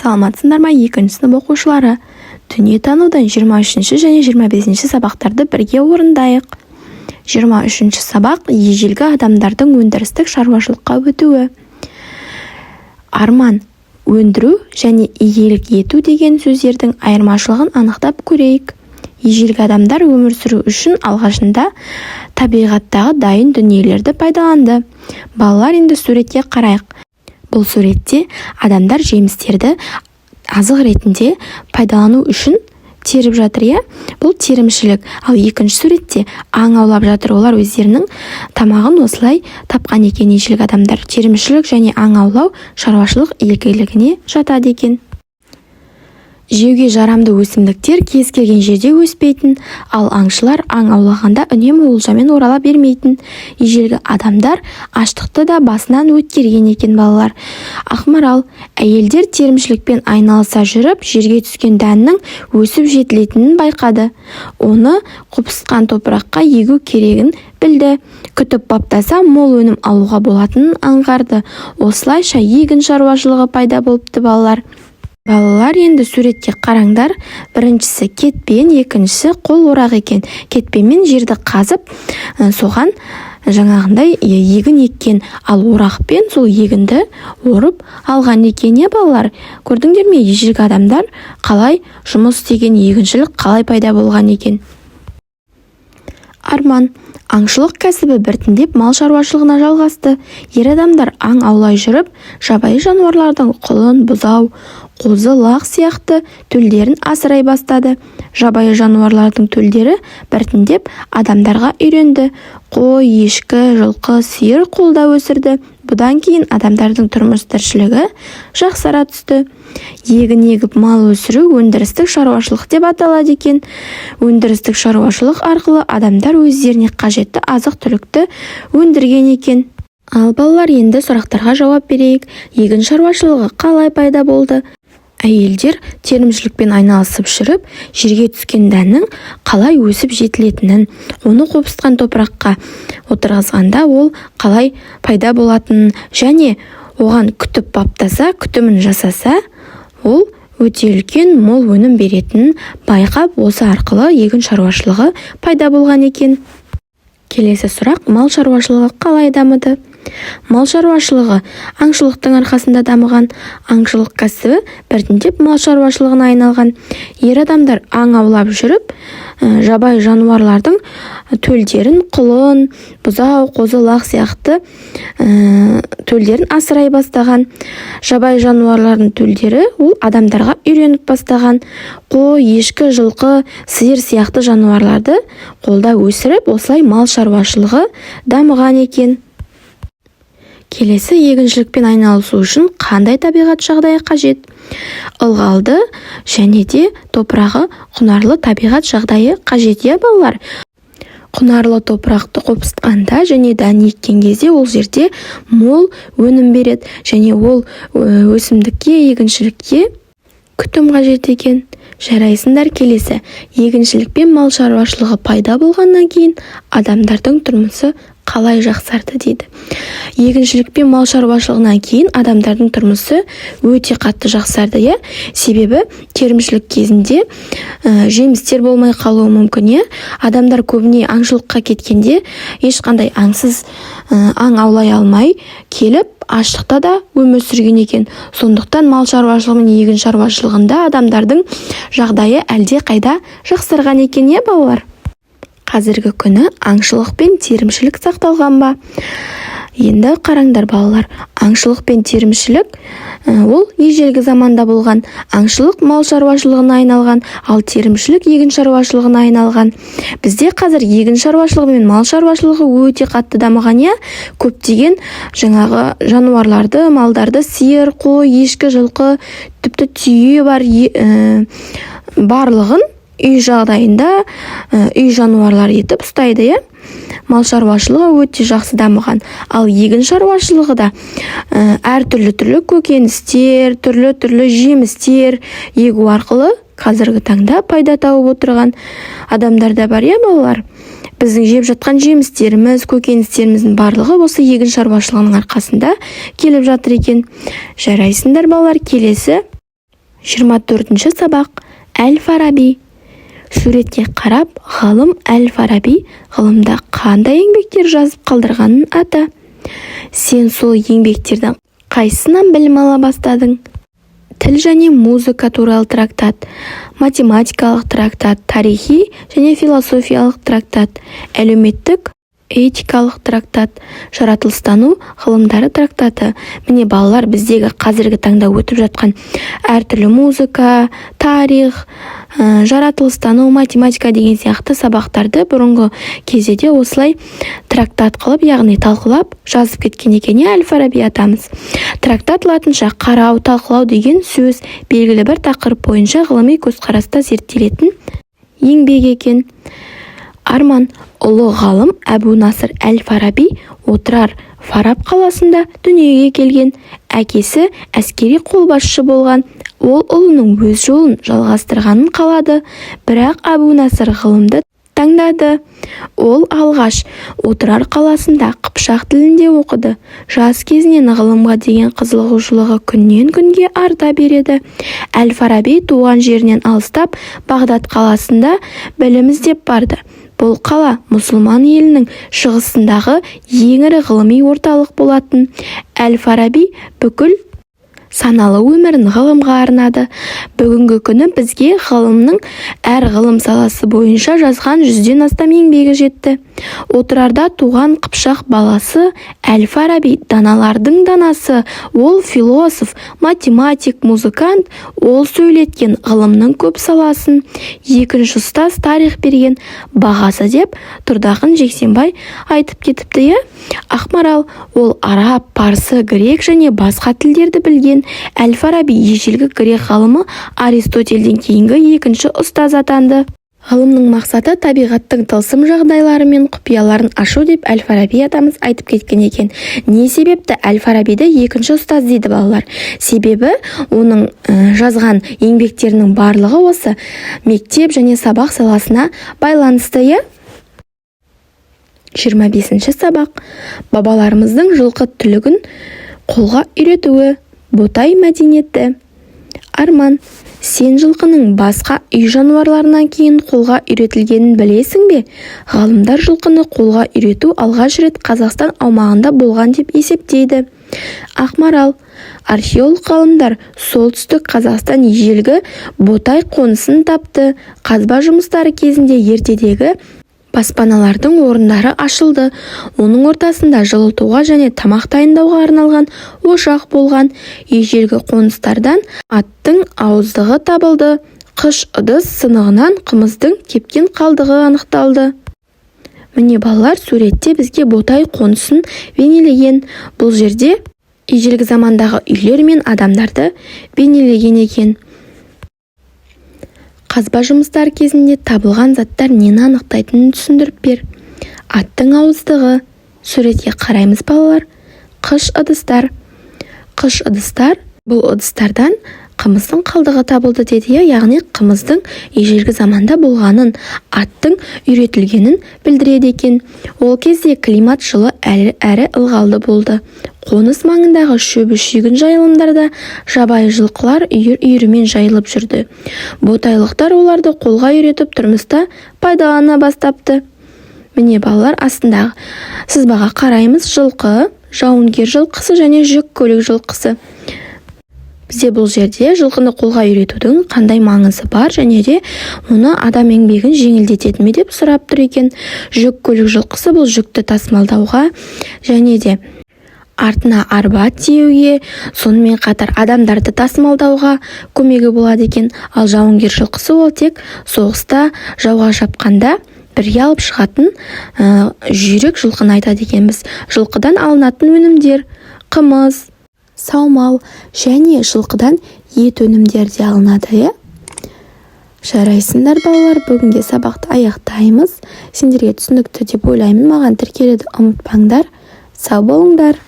Саламатсыңдар ма, екінші сынып оқушылары! Дүниетанудан 23-ші және 25-ші сабақтарды бірге орындайық. 23-ші сабақ: Ежелгі адамдардың өндірістік шаруашылыққа өтуі. Арман, өндіру және иелік ету деген сөздердің айырмашылығын анықтап көрейік. Ежелгі адамдар өмір сүру үшін алғашында табиғаттағы дайын дүниелерді пайдаланды. Балалар, енді суретке қарайық. Бұл суретте адамдар жемістерді азық ретінде пайдалану үшін теріп жатыр, иә, бұл терімшілік. Ал екінші суретте аң аулап жатыр. Олар өздерінің тамағын осылай тапқан екен. Ежелгі адамдар терімшілік және аң аулау шаруашылық игілігіне жатады екен. Жеуге жарамды өсімдіктер кез келген жерде өспейтін, ал аңшылар аң аулағанда үнемі олжамен орала бермейтін. Ежелгі адамдар аштықты да басынан өткерген екен, балалар. Ақмарал, әйелдер терімшілікпен айналыса жүріп, жерге түскен дәннің өсіп жетілетінін байқады. Оны қопсытқан топыраққа егу керегін білді. Күтіп баптаса, мол өнім алуға болатынын аңғарды. Осылайша егін шаруашылығы пайда болыпты, балалар. Балалар, енді суретке қараңдар. Біріншісі кетпен, екіншісі қол орақ екен. Кетпенмен жерді қазып, соған жаңағындай егін еккен, ал орақпен сол егінді орып алған екен, иә, балалар? Көрдіңдер ме, ежелгі адамдар қалай жұмыс істеген, егіншілік қалай пайда болған екен? Арман, аңшылық кәсібі біртіндеп мал шаруашылығына жалғасты. Ер адамдар аң аулай жүріп, жабайы жануарлардың құлын, бұзау, қозы, лақ сияқты төлдерін асырай бастады. Жабайы жануарлардың төлдері біртіндеп адамдарға үйренді. Қой, ешкі, жылқы, сиыр қолда өсірді. Бұдан кейін адамдардың тұрмыс тіршілігі жақсара түсті. Егін егіп, мал өсіру өндірістік шаруашылық деп аталады екен. Өндірістік шаруашылық арқылы адамдар өздеріне қажетті азық-түлікті өндірген екен. Ал, балалар, енді сұрақтарға жауап берейік. Егін шаруашылығы қалай пайда болды? Әйелдер терімшілікпен айналысып жүріп, жерге түскен дәннің қалай өсіп жетілетінін, оны қопсытқан топыраққа отырғызғанда ол қалай пайда болатынын және оған күтіп баптаса, күтімін жасаса, ол өте үлкен мол өнім беретінін байқап, осы арқылы егін шаруашылығы пайда болған екен. Келесі сұрақ: мал шаруашылығы қалай дамыды? Мал шаруашылығы аңшылықтың арқасында дамыған. Аңшылық кәсібі біртіндеп мал шаруашылығына айналған. Ер адамдар аң аулап жүріп, жабайы жануарлардың төлдерін, құлын, бұзау, қозы, лақ сияқты төлдерін асырай бастаған. Жабайы жануарлардың төлдері ол адамдарға үйреніп бастаған. Қой, ешкі, жылқы, сиыр сияқты жануарларды қолда өсіріп, осылай мал шаруашылығы дамыған екен. Келесі: егіншілікпен айналысу үшін қандай табиғат жағдайы қажет? Ылғалды және де топырағы құнарлы табиғат жағдайы қажет, иә, балалар? Құнарлы топырақты қопсытқанда және дән еккен кезде ол жерде мол өнім береді және ол өсімдікке, егіншілікке күтім қажет екен. Жарайсыңдар! Келесі: егіншілік пен мал шаруашылығы пайда болғаннан кейін адамдардың тұрмысы қалай жақсарды дейді. Егіншілік пен мал шаруашылығынан кейін адамдардың тұрмысы өте қатты жақсарды, иә. Себебі терімшілік кезінде жемістер болмай қалуы мүмкін, иә. Адамдар көбіне аңшылыққа кеткенде ешқандай аңсыз, аң аулай алмай келіп, аштықта да өмір сүрген екен. Сондықтан мал шаруашылығы мен егін шаруашылығында адамдардың жағдайы әлде қайда жақсарған екен, иә, балалар? Қазіргі күні аңшылық пен терімшілік сақталған ба? Енді қараңдар, балалар, аңшылық пен терімшілік ол ежелгі заманда болған. Аңшылық мал шаруашылығына айналған, ал терімшілік егін шаруашылығына айналған. Бізде қазір егін шаруашылығы мен мал шаруашылығы өте қатты дамыған, иә. Көптеген жаңағы жануарларды, малдарды, сиыр, қой, ешкі, жылқы, тіпті түйе бар, барлығын үй жағдайында үй жануарлары етіп ұстайды, иә. Мал шаруашылығы өте жақсы дамыған. Ал егін шаруашылығы да әртүрлі түрлі көкөністер, түрлі түрлі жемістер егу арқылы қазіргі таңда пайда тауып отырған адамдар да бар, иә, балалар? Біздің жеп жатқан жемістеріміз, көкөністеріміздің барлығы осы егін шаруашылығының арқасында келіп жатыр екен. Жарайсыңдар, балалар! Келесі. 24-ші сабақ. Әл-Фараби. Суретке қарап, ғалым Әл-Фараби ғылымда қандай еңбектер жазып қалдырғанын ата. Сен сол еңбектердің қайсысынан білім ала бастадың? Тіл және музыка туралы трактат, математикалық трактат, тарихи және философиялық трактат, әлеуметтік этикалық трактат, жаратылыстану ғылымдары трактаты. Міне, балалар, біздегі қазіргі таңда өтіп жатқан әртүрлі музыка, тарих, жаратылыстану, математика деген сияқты сабақтарды бұрынғы кезде де осылай трактат қылып, яғни талқылап жазып кеткен екен, иә, Әл-Фараби атамыз. Трактат латынша қарау, талқылау деген сөз, белгілі бір тақырып бойынша ғылыми көзқараста зерттелетін еңбек екен. Арман. Ұлы ғалым Әбу Насыр әл-Фараби Отырар, Фараб қаласында дүниеге келген. Әкесі әскери қолбасшы болған. Ол ұлының өз жолын жалғастырғанын қалады, бірақ Әбу Насыр ғылымды таңдады. Ол алғаш Отырар қаласында қыпшақ тілінде оқыды. Жас кезінен ғылымға деген қызығушылығы күннен күнге арта береді. Әл-Фараби туған жерінен алыстап, Бағдат қаласында білім іздеп барды. Бұл қала мұсылман елінің шығысындағы ең ірі ғылыми орталық болатын. Әл-Фараби бүкіл саналы өмірін ғылымға арнады. Бүгінгі күні бізге ғалымның әр ғылым саласы бойынша жазған 100-ден астам еңбегі жетті. Отырарда туған қыпшақ баласы Әл-Фараби даналардың данасы. Ол философ, математик, музыкант. Ол сөйлеткен ғылымның көп саласын. Екінші ұстаз тарих берген бағасы, деп Тұрдақын Жексенбай айтып кетіпті, иә. Ақмарал. Ол араб, парсы, грек және басқа тілдерді білген. Әл-Фараби ежелгі грек ғалымы Аристотельден кейінгі екінші ұстаз атанды. Ғылымның мақсаты табиғаттың тылсым жағдайлары мен құпияларын ашу, деп Әл-Фараби атамыз айтып кеткен екен. Не себепті Әл-Фарабиді екінші ұстаз дейді, балалар? Себебі оның жазған еңбектерінің барлығы осы мектеп және сабақ саласына байланысты, иә. 25-ші сабақ. Бабаларымыздың жылқы түлігін қолға үйретуі. Ботай мәдениеті. Арман, сен жылқының басқа үй жануарларынан кейін қолға үйретілгенін білесің бе? Ғалымдар жылқыны қолға үйрету алғаш рет Қазақстан аумағында болған деп есептейді. Ақмарал. Археолог ғалымдар Солтүстік Қазақстан ежелгі Ботай қонысын тапты. Қазба жұмыстары кезінде ертедегі баспаналардың орындары ашылды. Оның ортасында жылытуға және тамақ дайындауға арналған ошақ болған. Ежелгі қоныстардан аттың ауыздығы табылды. Қыш ыдыс сынығынан қымыздың кепкен қалдығы анықталды. Міне, балалар, суретте бізге Ботай қонысын бейнелеген. Бұл жерде ежелгі замандағы үйлер мен адамдарды бейнелеген екен. Қазба жұмыстары кезінде табылған заттар нені анықтайтынын түсіндіріп бер. Аттың ауыздығы. Суретке қараймыз, балалар. Қыш ыдыстар. Қыш ыдыстар, бұл ыдыстардан қымыздың қалдығы табылды деді, иә. Яғни қымыздың ежелгі заманда болғанын, аттың үйретілгенін білдіреді екен. Ол кезде климат жылы әрі ылғалды болды. Қоныс маңындағы шөбі шүйгін жайылымдарда жабайы жылқылар үйір-үйірімен жайылып жүрді. Ботайлықтар оларды қолға үйретіп, тұрмыста пайдалана бастапты. Міне, балалар, астындағы сызбаға қараймыз. Жылқы, жауынгер жылқысы және жүк көлік жылқысы. Бізде бұл жерде жылқыны қолға үйретудің қандай маңызы бар және де оны адам еңбегін жеңілдетеді ме деп сұрап тұр екен. Жүк көлік жылқысы бұл жүкті тасымалдауға және де артына арба тиеуге, сонымен қатар адамдарды тасымалдауға көмегі болады екен. Ал жауынгер жылқысы ол тек соғыста жауға шапқанда бірге алып шығатын жүйрік жылқыны айтады екенбіз. Жылқыдан алынатын өнімдер: қымыз, саумал және жылқыдан ет өнімдері де алынады, иә. Жарайсыңдар, балалар! Бүгінге сабақты аяқтаймыз. Сендерге түсінікті деп ойлаймын. Маған тіркелуді ұмытпаңдар. Сау болыңдар!